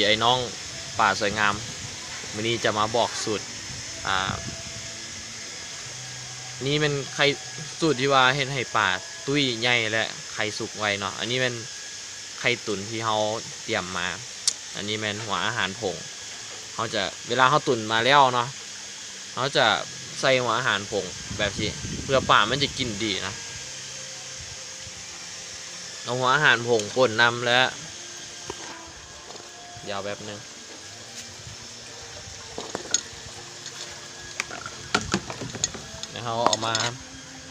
ໄອ້ນ້ອງປາສວຍງາມ ມື້ນີ້ຈະມາບອກສູດ ອ່າ ນີ້ແມ່ນໄຂ່ ສູດທີ່ວ່າເຮັດໃຫ້ປາຕຸ້ຍໃຫຍ່ ແລະ ໄຂ່ສຸກໄວເນາະ. ອັນນີ້ແມ່ນໄຂ່ຕຸນທີ່ເຮົາຕຽມມາ. ອັນນີ້ແມ່ນຫົວອາຫານຜົງ. ເຮົາຈະ ເວລາເຮົາຕຸນມາແລ້ວເນາະ ເຮົາຈະໃສ່ຫົວອາຫານຜົງແບບນີ້ ເພື່ອປາມັນຈະກິນດີນະ. ເອົາຫົວອາຫານຜົງປົນນຳ ແລະ ດຽວແປັບໜຶ່ງ ແລ້ວເຮົາເອົາມາ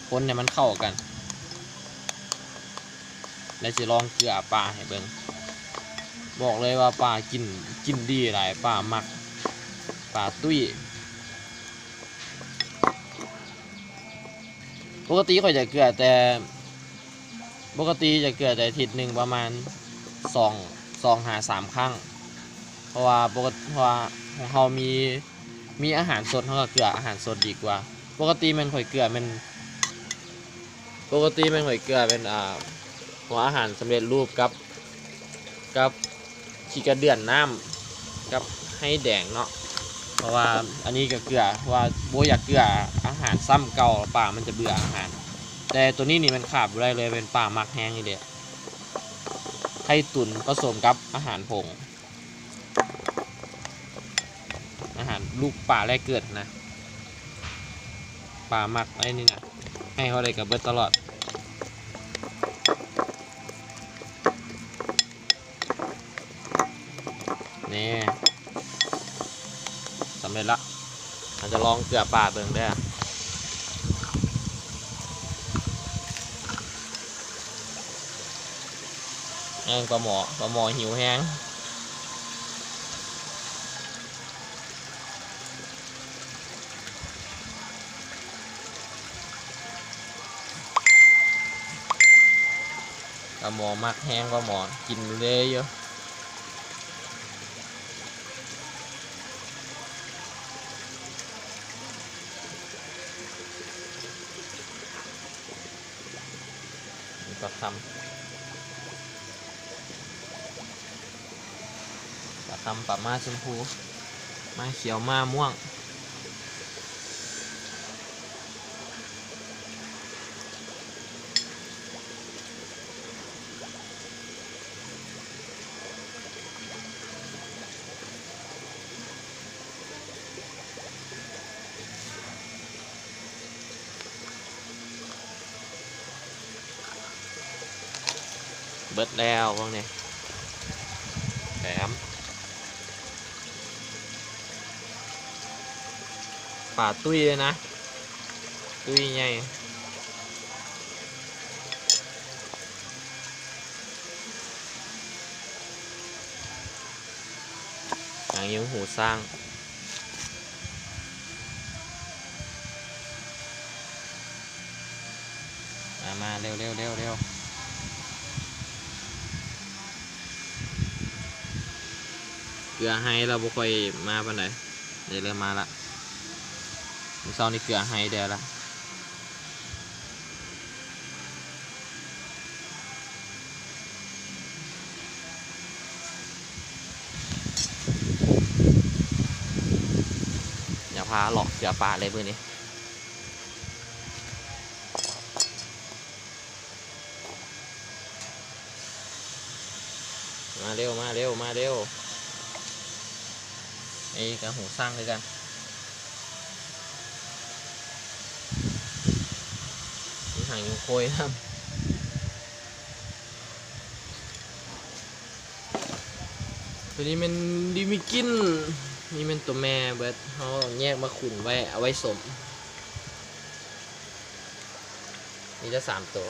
ຄົນໃຫ້ມັນເຂົ້າກັນ ແລ້ວຊິລອງເກືອປາໃຫ້ເບິ່ງ. ບອກເລີຍວ່າປາກິນ ກິນດີຫຼາຍ ປາມັກ ປາຕຸ້ຍ. ປົກກະຕິຂ້ອຍຈະເກືອແຕ່ ປົກກະຕິຈະເກືອແຕ່ອາທິດໜຶ່ງປະມານສອງ ສອງຫາສາມຄັ້ງ ເພາະວ່າປົກກະຕິ ເພາະວ່າຂອງເຮົາມີ ມີອາຫານສົດ ເຮົາກໍເກືອອາຫານສົດດີກວ່າ. ປົກກະຕິແມ່ນຂ້ອຍເກືອແມ່ນ ປົກກະຕິແມ່ນຂ້ອຍເກືອແມ່ນ ອ່າ ຫົວອາຫານສຳເລັດຮູບກັບ ກັບຂີ້ກະເດືອນນ້ຳ ກັບໄຮແດງເນາະ. ເພາະວ່າອັນນີ້ກໍເກືອ ເພາະວ່າບໍ່ຢາກເກືອອາຫານຊ້ຳເກົ່າ ປາມັນຈະເບື່ອອາຫານ. ແຕ່ໂຕນີ້ນີ້ມັນຂາດບໍ່ໄດ້ເລີຍ ເປັນປາມັກແຮງອີ່ຫຼີ. ໄຂ່ຕຸນປະສົມກັບອາຫານຜົງ ອາຫານລູກປາແລກເກີດນະ ປາມັກໄອ້ນີ້ນະ ໃຫ້ເທົ່າໃດກໍເບິດຕະຫຼອດ. ນີ້ ສຳເລັດລະ. ເຮົາຈະລອງເກືອປາເບິ່ງເດີ. ແຮງປາໝໍ ປາໝໍຫິວແຮງ. ປາໝໍມັກແຮງ ປາໝໍກິນເລີຍຢູ່. ປາຄຳ ປາຄຳ ປາມ້າຊົມພູ ມ້າຂຽວ ມ້າມ່ວງ. ເບິດແລ້ວພວກນີ້ ແຖມ ປາຕຸ້ຍເລີຍນະ ຕຸ້ຍໃຫຍ່. ຫາງຍຸງຫູຊ້າງ ມາ ມາ ເລັວໆ ເລັວໆ ເລັວ. ເກືອໄຮລາວບໍ່ຄ່ອຍມາປານໃດ ໄດ້ເລີ່ມມາລະ. ມື້ເຊົ້ານີ້ເກືອໄຮແດ່ລະ. ດຽວພາເລາະເກືອປາເລີຍມື້ນີ້. ມາເລັວ ມາເລັວ ມາເລັວ. ເອີ ກະຫູຊ້າງຄືກັນ ມີຫາງຍຸງໂຄຍນຳ. ໂຕນີ້ແມ່ນດີມີກິນ ນີ້ແມ່ນໂຕແມ່ເບິດ ເຮົາແຍກມາຂຸນໄວ້ ເອົາໄວ້ສົມ ມີແຕ່ສາມໂຕ.